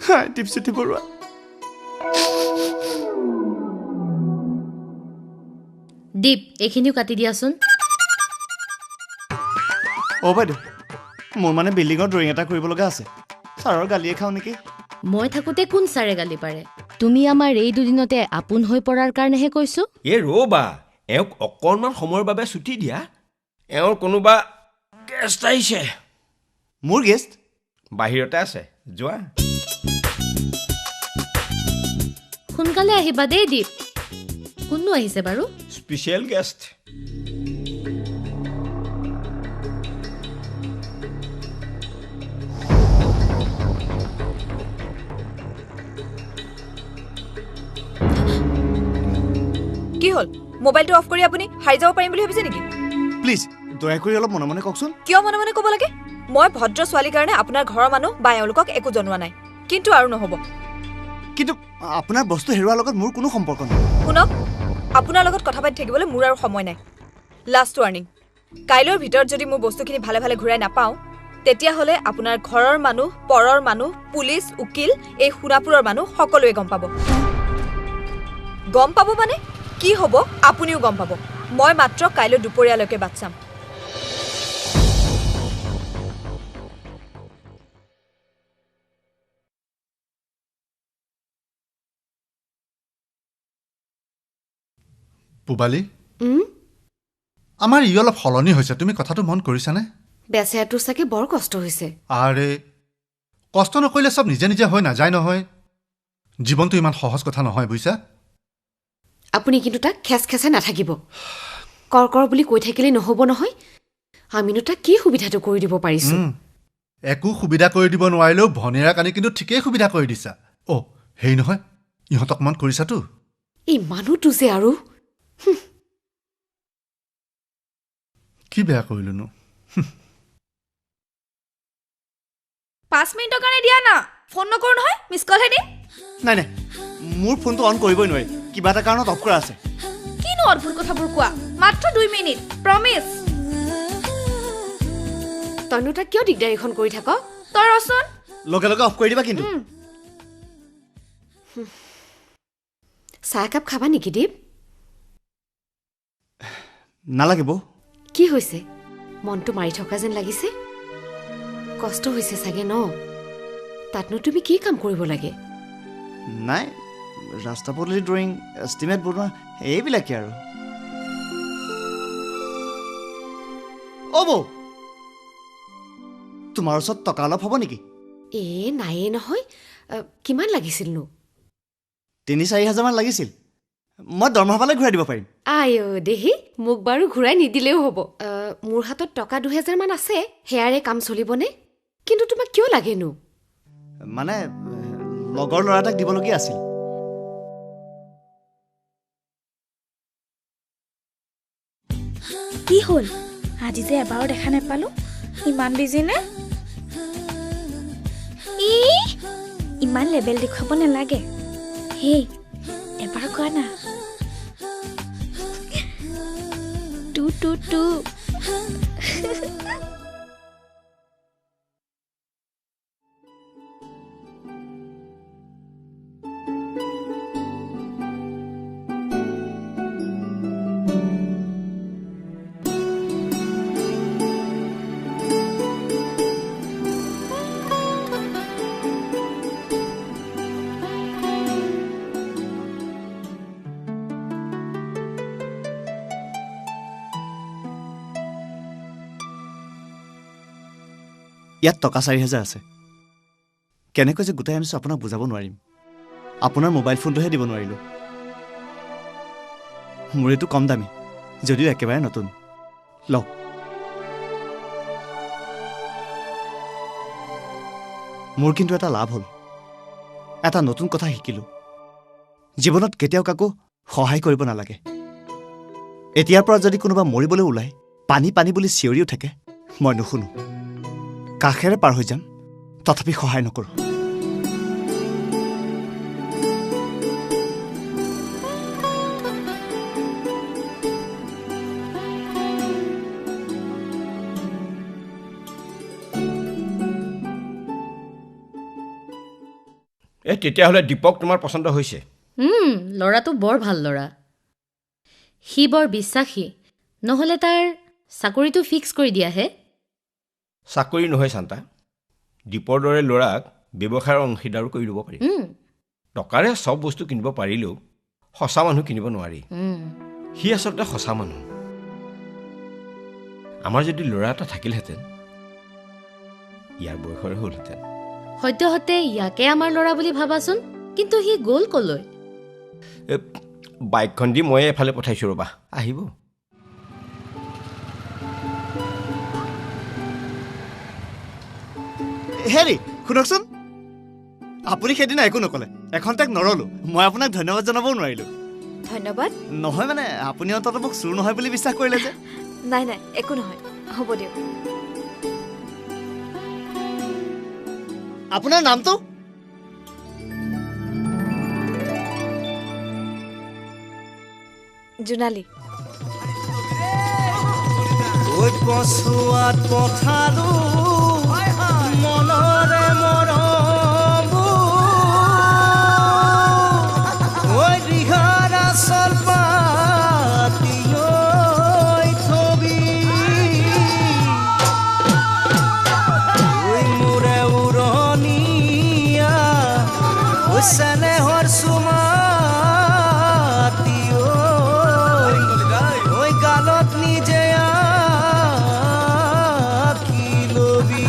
[SPEAKER 6] হাই দীপজ্যোতি বৰুৱা।
[SPEAKER 17] দীপ, এইখিনিও কাটি দিয়াচোন।
[SPEAKER 6] অ' বাইদেউ, মোৰ মানে বিল্ডিঙৰ ড্ৰয়িং এটা কৰিব লগা আছে। ছাৰৰ গালিয়ে খাওঁ নেকি?
[SPEAKER 17] মই থাকোঁতে কোন ছাৰে গালি পাৰে? তুমি আমাৰ এই দুদিনতে আপোন হৈ পৰাৰ কাৰণেহে কৈছো।
[SPEAKER 16] এই ৰ'বা, এওঁক অকণমান সময়ৰ বাবে ছুটি দিয়া। এওঁৰ কোনোবা গেষ্ট আহিছে।
[SPEAKER 6] মোৰ গেষ্ট
[SPEAKER 16] বাহিৰতে আছে, যোৱা।
[SPEAKER 17] সোনকালে আহিবা দেই দীপ। কোননো আহিছে বাৰু?
[SPEAKER 16] Special guest.
[SPEAKER 9] কি হ'ল? মোবাইলটো অফ কৰি আপুনি হাৰি যাব পাৰিম বুলি ভাবিছে নেকি?
[SPEAKER 6] প্লিজ দয়া কৰি অলপ মনে মনে কওকচোন।
[SPEAKER 9] কিয় মনে মনে ক'ব লাগে? মই ভদ্ৰ ছোৱালীৰ কাৰণে আপোনাৰ ঘৰৰ মানুহ বা এওঁলোকক একো জনোৱা নাই, কিন্তু আৰু নহ'ব।
[SPEAKER 6] কিন্তু আপোনাৰ বস্তু হেৰুৱাৰ লগত মোৰ কোনো সম্পৰ্ক নাই।
[SPEAKER 9] শুনক, আপোনাৰ লগত কথা পাতি থাকিবলৈ মোৰ আৰু সময় নাই। লাষ্ট ৱাৰ্ণিং, কাইলৈৰ ভিতৰত যদি মোৰ বস্তুখিনি ভালে ভালে ঘূৰাই নাপাওঁ, তেতিয়াহ'লে আপোনাৰ ঘৰৰ মানুহ, পৰৰ মানুহ, পুলিচ, উকিল, এই সোণাপুৰৰ মানুহ সকলোৱে গম পাব। গম পাব মানে কি হ'ব আপুনিও গম পাব। মই মাত্ৰ কাইলৈ দুপৰীয়ালৈকে বাট চাম।
[SPEAKER 5] পূবালী, আমাৰ ই অলপ সলনি হৈছে, তুমি কথাটো মন কৰিছানে?
[SPEAKER 3] বেচেৰাটোৰ চাগে বৰ কষ্ট হৈছে।
[SPEAKER 5] আৰে কষ্ট নকৰিলে চব নিজে নিজে হৈ নাযায় নহয়। জীৱনটো ইমান সহজ কথা নহয় বুজিছা।
[SPEAKER 3] আপুনি কিন্তু তাক খেচ খেচাই নাথাকিব। কৰ কৰ বুলি কৈ থাকিলে নহ'ব নহয়। আমিনো তাক কি সুবিধাটো কৰি দিব পাৰিছো?
[SPEAKER 5] একো সুবিধা কৰি দিব নোৱাৰিলেও ভনীয়েৰাক আনি কিন্তু ঠিকেই সুবিধা কৰি দিছা। অ' হেৰি নহয়, ইহঁতক মন কৰিছাতো?
[SPEAKER 3] এই মানুহটো যে আৰু
[SPEAKER 5] কি বেয়া কৰিলোনো?
[SPEAKER 18] 5 মিনিটৰ কাৰণে দিয়া না, ফোন নকৰো নহয়, মিছ কলহে দিম।
[SPEAKER 6] নাই নাই, মোৰ ফোনটো অন কৰিবই নোৱাৰি, কিবা এটা কাৰণত অফ কৰা আছে।
[SPEAKER 18] কিনো অদ্ভুত কথাবোৰ কোৱা, মাত্ৰ 2 মিনিট, প্ৰমিছ।
[SPEAKER 3] তইনো তাক কিয় দিগদাৰীখন কৰি থাক?
[SPEAKER 18] তই ৰচোন,
[SPEAKER 6] লগে লগে অফ কৰি দিবা কিন্তু।
[SPEAKER 3] চাহ একাপ খাবা নেকি দীপ?
[SPEAKER 6] নালাগে বৌ।
[SPEAKER 3] কি হৈছে? মনটো মাৰি থকা যেন লাগিছে। কষ্ট হৈছে চাগে ন? তাতনো তুমি কি কাম কৰিব লাগে?
[SPEAKER 6] নাই, ৰাস্তা পদূলি ড্ৰয়িং, এষ্টিমেট বনোৱা, এইবিলাকেই আৰু। অ' বৌ, তোমাৰ ওচৰত টকা অলপ হ'ব নেকি?
[SPEAKER 3] এ নায়ে নহয়। কিমান লাগিছিলনো?
[SPEAKER 6] 3-4 হাজাৰমান লাগিছিল। মই দৰমহা পালে ঘূৰাই দিব পাৰিম।
[SPEAKER 3] আই অ' দেহি, মোক বাৰু ঘূৰাই নিদিলেও হ'ব। মোৰ হাতত টকা 2000 মান আছে, সেয়াৰে কাম চলিবনে? কিন্তু তোমাক কিয় লাগেনো?
[SPEAKER 6] মানে লগৰ ল'ৰা এটাক দিবলগীয়া আছিল।
[SPEAKER 18] কি হ'ল আজি যে এবাৰো দেখা নাপালো? ইমান বিজি নে? ই ইমান লেবেল দেখুৱাব নালাগে। হেই এবাৰ কোৱা না, 2 2 2।
[SPEAKER 6] ইয়াত টকা 4000 আছে। কেনেকৈ যে গোটাই আনিছোঁ আপোনাক বুজাব নোৱাৰিম। আপোনাৰ মোবাইল ফোনটোহে দিব নোৱাৰিলোঁ। মোৰ এইটো কম দামী, যদিও একেবাৰে নতুন। লওক। মোৰ কিন্তু এটা লাভ হ'ল, এটা নতুন কথা শিকিলোঁ। জীৱনত কেতিয়াও কাকো সহায় কৰিব নালাগে। এতিয়াৰ পৰা যদি কোনোবা মৰিবলৈ ওলায়, পানী পানী বুলি চিঞৰিও থাকে, মই নুশুনো। কাষেৰে পাৰ হৈ যাম, তথাপি সহায় নকৰোঁ।
[SPEAKER 16] এই তেতিয়াহ'লে দীপক তোমাৰ পচন্দ হৈছে?
[SPEAKER 17] ল'ৰাটো বৰ ভাল ল'ৰা, সি বৰ বিশ্বাসী। নহ'লে তাৰ চাকৰিটো ফিক্স কৰি দিয়াহে।
[SPEAKER 16] চাকৰি নহয় শান্তা, দীপৰ দৰে ল'ৰাক ব্যৱসায়ৰ অংশীদাৰো কৰি ল'ব পাৰি। টকাৰে চব বস্তু কিনিব পাৰিলেও সঁচা মানুহ কিনিব নোৱাৰি। সি আচলতে সঁচা মানুহ। আমাৰ যদি ল'ৰা এটা থাকিলহেঁতেন, ইয়াৰ বয়সৰে হ'লহেঁতেন।
[SPEAKER 17] সদ্যহতে ইয়াকে আমাৰ ল'ৰা বুলি ভাবাচোন, কিন্তু সি গ'ল কলৈ?
[SPEAKER 16] বাইকখন দি মই এফালে পঠাইছোঁ, ৰ'বা আহিব।
[SPEAKER 6] হেৰি শুনকচোন, আপুনি সেইদিনা একো নক'লে, এখন্তেক নৰলো, মই আপোনাক ধন্যবাদ জনাবও নোৱাৰিলোঁ।
[SPEAKER 9] ধন্যবাদ?
[SPEAKER 6] নহয় মানে আপুনি অন্ততঃ মোক চোৰ নহয় বুলি বিশ্বাস কৰিলে যে।
[SPEAKER 9] নাই নাই, একো নহয়, হ'ব দিয়ক।
[SPEAKER 6] আপোনাৰ নামটো?
[SPEAKER 9] জোনালী।
[SPEAKER 1] পচুৱাত পঠালো মনৰে মৰমবোৰ, ঐ ৰিহাৰ আচল পাতি থবি, ঐ মোৰে উৰণীয়া, ঐ চেনেহৰ চুমাতি, ঐ গালত নিজে আঁকি লবি।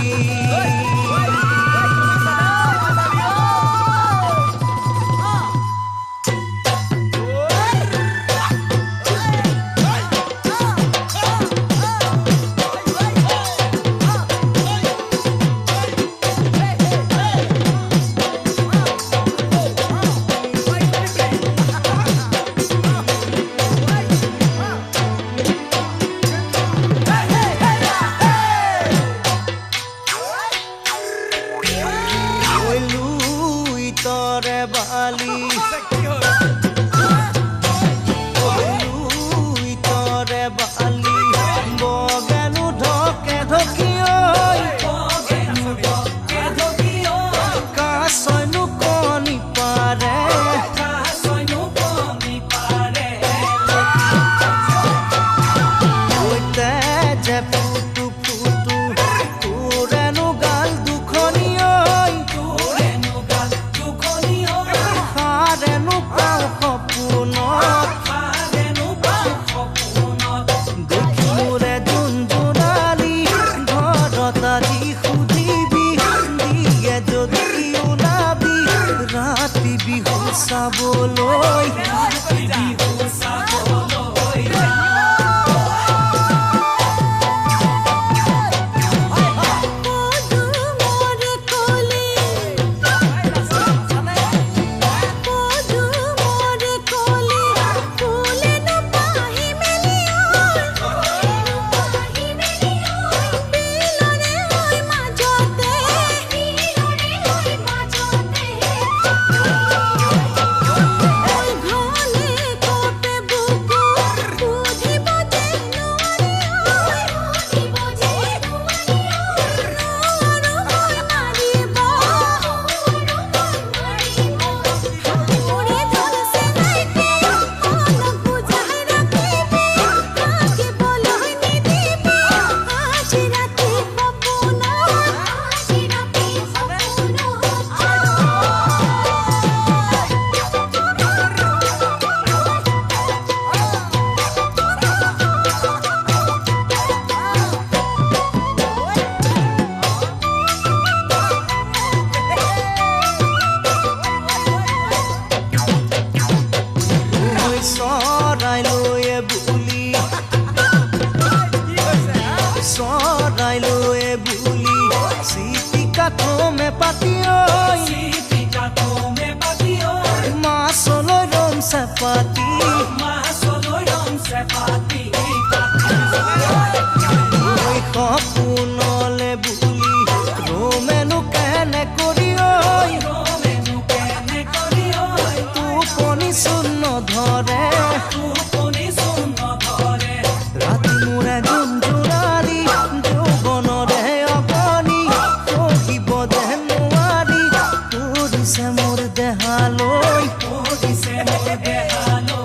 [SPEAKER 11] দেহালৈ।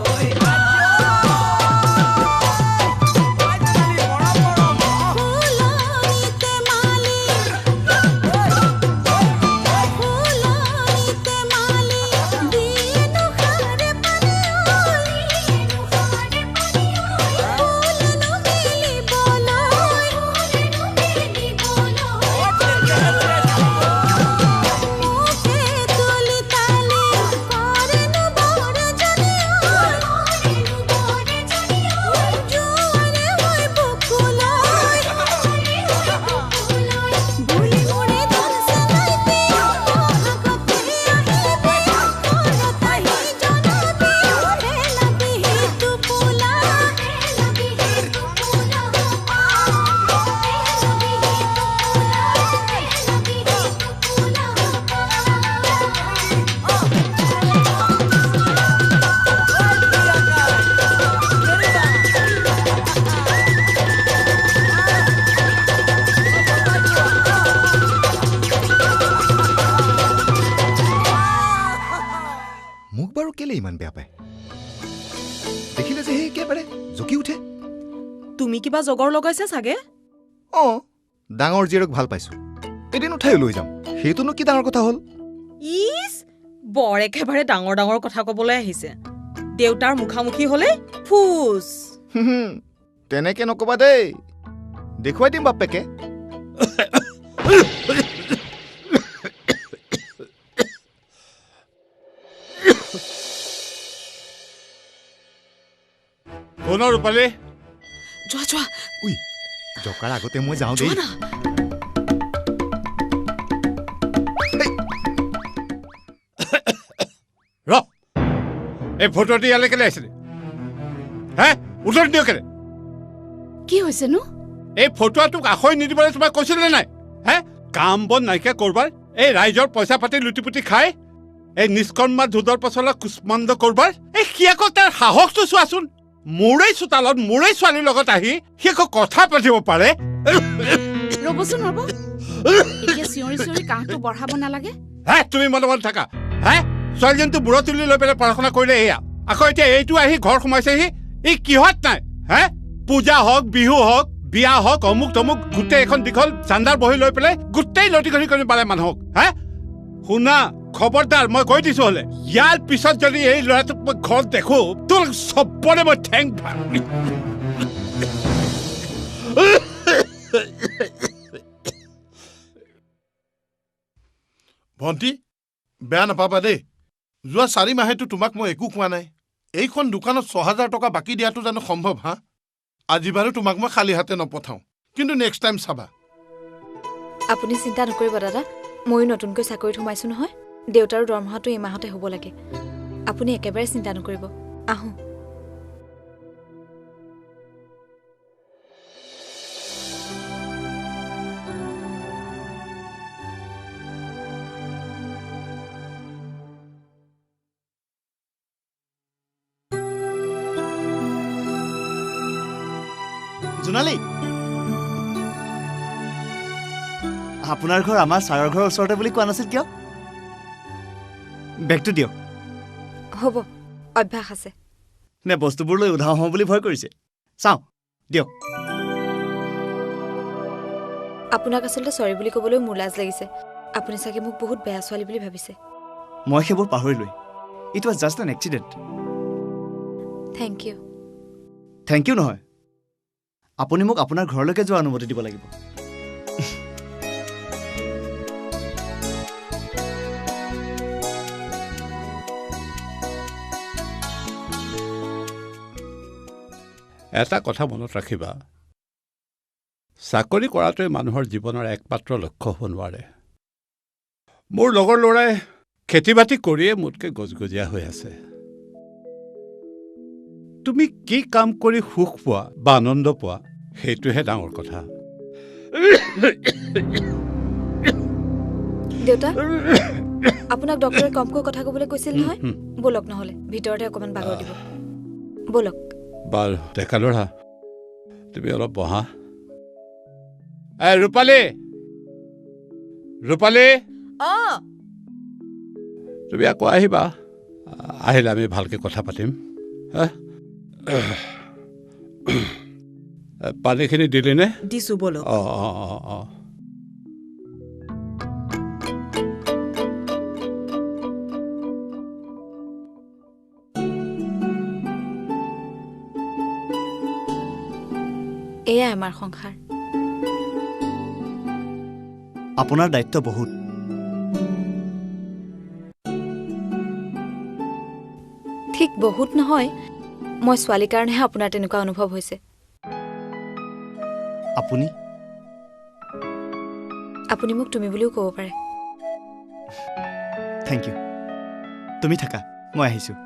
[SPEAKER 19] মোক বাৰু কেলে ইমান বেয়া পায়? দেখিলে যে সেই একেবাৰে জকি উঠে।
[SPEAKER 15] তুমি কিবা জগৰ লগাইছা চাগে।
[SPEAKER 19] অঁ, ডাঙৰ জীয়েৰক ভাল পাইছোঁ, এদিন উঠাই লৈ যাম, সেইটোনো কি ডাঙৰ কথা হ'ল?
[SPEAKER 15] ইচ, বৰ একেবাৰে ডাঙৰ ডাঙৰ কথা ক'বলৈ আহিছে। দেউতাৰ মুখামুখি হ'লে ফুচ।
[SPEAKER 19] তেনেকে নকবা দেই, দেখুৱাই দিম বাপেকে।
[SPEAKER 14] কোন ৰূপালী?
[SPEAKER 15] যোৱা যোৱা।
[SPEAKER 19] উই, জকাৰ আগতে মই যাওঁ দেই।
[SPEAKER 14] ৰ, এই ফটোটো ইয়ালৈ কেলে আহিছিলে? হে, উত্তৰ দিয়ক কেলে?
[SPEAKER 13] কি হৈছেনো?
[SPEAKER 14] এই ফটোৱাটোক আখৈ নিদিবলৈ তোমাক কৈছিলে নাই? হে, কাম বন নাইকিয়া কৰবাৰ, এই ৰাইজৰ পইচা পাতি লুটি পুটি খাই এই নিষ্কৰ্মা ধুদৰ পচলা কুষ্মাণ্ড কৰবাৰ, এই সি আকৌ তাৰ সাহসটো চোৱাচোন, মোৰেই চোতালত মোৰেই ছোৱালীৰ লগত আহি সি আকৌ কথা পাতিব পাৰে।
[SPEAKER 13] ৰ'বচোন ৰ'ব, এতিয়া চিঞৰি চিঞৰি কাহটো বঢ়াব নালাগে।
[SPEAKER 14] হে, তুমি মনে মনে থাকা। হে, ছোৱালীজনীটো বুঢ়া তুলি লৈ পেলাই পঢ়া শুনা কৰিলে, এয়া আকৌ এতিয়া এইটো আহি ঘৰ সোমাইছেহি, ই কিহত নাই? হে, পূজা হওক, বিহু হওক, বিয়া হওক, অমুক তমুক গোটেই এখন দীঘল চান্দাৰ বহি লৈ পেলাই গোটেই লটি ঘটি কৰি পালে মানুহক। হে শুনা, খবৰদাৰ, মই কৈ দিছো হ'লে ইয়াৰ পিছত যদি এই ল'ৰাটোক মই ঘৰত দেখো, তোৰ চবৰে মই ঠেং।
[SPEAKER 20] ভণ্টি, বেয়া নাপাবা দেই, যোৱা 4 মাহেতো তোমাক মই একো কোৱা নাই। এইখন দোকানত 6000 টকা বাকী দিয়াটো জানো সম্ভৱ? হা, আজি বাৰু তোমাক মই খালী হাতে নপঠাওঁ, কিন্তু নেক্সট টাইম চাবা।
[SPEAKER 9] আপুনি চিন্তা নকৰিব দাদা, ময়ো নতুনকৈ চাকৰিত সোমাইছোঁ নহয়, দেউতাৰো দৰমহাটো এই মাহতে হ'ব লাগে। আপুনি একেবাৰে চিন্তা নকৰিব। আহোঁ।
[SPEAKER 6] জোনালী, আপোনাৰ ঘৰ আমাৰ ছাৰৰ ঘৰৰ ওচৰতে বুলি কোৱা নাছিল কিয়? বেগটো দিয়ক।
[SPEAKER 9] হ'ব, অভ্যাস আছে।
[SPEAKER 6] নে বস্তুবোৰ লৈ উধাও হওঁ বুলি ভয় কৰিছে? চাওঁ দিয়ক।
[SPEAKER 9] আপোনাক আচলতে চৰি বুলি ক'বলৈ মোৰ লাজ লাগিছে। আপুনি চাগে মোক বহুত বেয়া ছোৱালী বুলি ভাবিছে।
[SPEAKER 6] মই সেইবোৰ পাহৰিলোৱেই। It was just an accident.
[SPEAKER 9] Thank you.
[SPEAKER 6] Thank you নহয়, আপুনি মোক আপোনাৰ ঘৰলৈকে যোৱাৰ অনুমতি দিব লাগিব।
[SPEAKER 14] এটা কথা মনত ৰাখিবা, চাকৰি কৰাটোৱে মানুহৰ জীৱনৰ একমাত্ৰ লক্ষ্য হ'ব নোৱাৰে। মোৰ লগৰ ল'ৰাই খেতি বাতি কৰিয়ে মোতকৈ গজগজীয়া হৈ আছে। তুমি কি কাম কৰি সুখ পোৱা বা আনন্দ পোৱা সেইটোহে ডাঙৰ কথা।
[SPEAKER 9] দেউতা, আপোনাক ডক্টৰে কমকৈ কথা ক'বলৈ কৈছিল নহয়? ব'লক নহ'লে ভিতৰতে অকণমান বাগৰ দিব। ব'লক।
[SPEAKER 14] বাৰু ডেকা ল'ৰা, তুমি অলপ বহা। এই ৰূপালী, ৰূপালী, তুমি আকৌ আহিবা, আহিলে আমি ভালকৈ কথা পাতিম। পানীখিনি দিলিনে?
[SPEAKER 15] দিছোঁ ব'লক।
[SPEAKER 14] অঁ অঁ অঁ অঁ।
[SPEAKER 9] এয়াই আমাৰ সংসাৰ।
[SPEAKER 6] আপোনাৰ দায়িত্ব বহুত।
[SPEAKER 9] ঠিক বহুত নহয়, মই ছোৱালীৰ কাৰণেহে আপোনাৰ তেনেকুৱা অনুভৱ হৈছে।
[SPEAKER 6] আপুনি
[SPEAKER 9] আপুনি মোক তুমি বুলিও ক'ব পাৰে।
[SPEAKER 6] Thank you. তুমি থাকা, মই আহিছোঁ।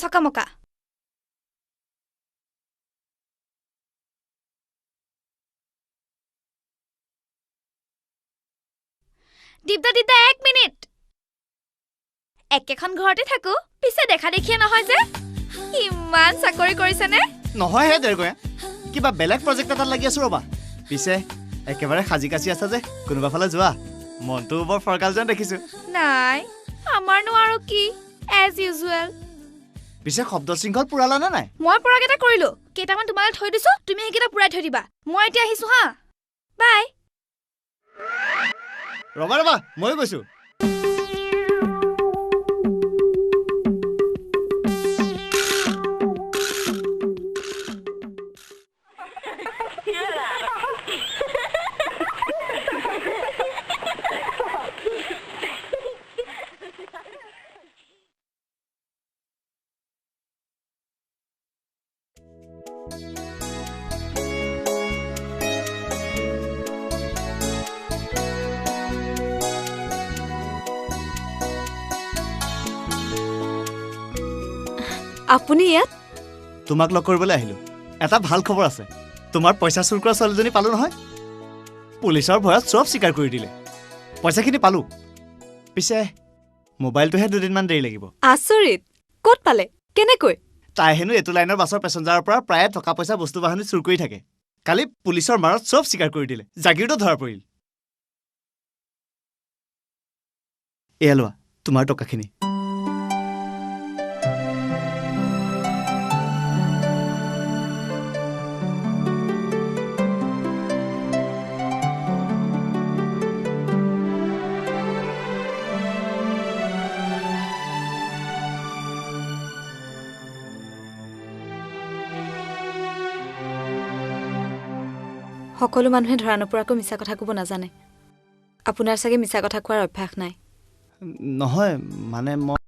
[SPEAKER 10] চকামকা দীপদা দীপদা এক মিনিট। একেখন ঘৰতে থাকো, পিছে দেখা দেখিয়ে নহয় যে। ইমান চাকৰি কৰিছেনে?
[SPEAKER 6] নহয় হে দেৰগঞা, কিবা বেলেগ প্ৰজেক্ট এটাত লাগি আছো ৰ'বা। পিছে একেবাৰে সাজি কাচি আছা যে, কোনোবা ফালে যোৱা? মনটো বৰ ফৰকাল যেন দেখিছো।
[SPEAKER 10] নাই, আমাৰনো আৰু কি, এজ ইউজুৱেল।
[SPEAKER 6] পিছে শব্দ শৃংখল পুৰালা নে নাই?
[SPEAKER 10] মই পৰাকেইটা কৰিলো, কেইটামান তোমালৈ থৈ দিছো, তুমি সেইকেইটা পুৰাই থৈ দিবা। মই এতিয়া আহিছো হা, বাই।
[SPEAKER 6] ৰবা ৰবা, ময়ো গৈছো।
[SPEAKER 9] আপুনি ইয়াত?
[SPEAKER 6] তোমাক লগ কৰিবলৈ আহিলোঁ। এটা ভাল খবৰ আছে, তোমাৰ পইচা চুৰ কৰা ছোৱালীজনী পালোঁ নহয়। পুলিচৰ ভয়ত চব স্বীকাৰ কৰি দিলে। পইচাখিনি পালোঁ, পিছে মোবাইলটোহে দুদিনমান দেৰি লাগিব।
[SPEAKER 9] আচৰিত! ক'ত পালে, কেনেকৈ?
[SPEAKER 6] তাই হেনো এইটো লাইনৰ বাছৰ পেচেঞ্জাৰৰ পৰা প্ৰায়ে টকা পইচা বস্তু বাহানি চুৰ কৰি থাকে। কালি পুলিচৰ মাৰত চব স্বীকাৰ কৰি দিলে, জাগিৰতো ধৰা পৰিল। এয়া লোৱা তোমাৰ টকাখিনি।
[SPEAKER 9] সকলো মানুহে ধৰা নপৰাকৈ মিছা কথা ক'ব নাজানে। আপোনাৰ চাগে মিছা কথা কোৱাৰ অভ্যাস নাই।
[SPEAKER 6] নহয়, মানে মই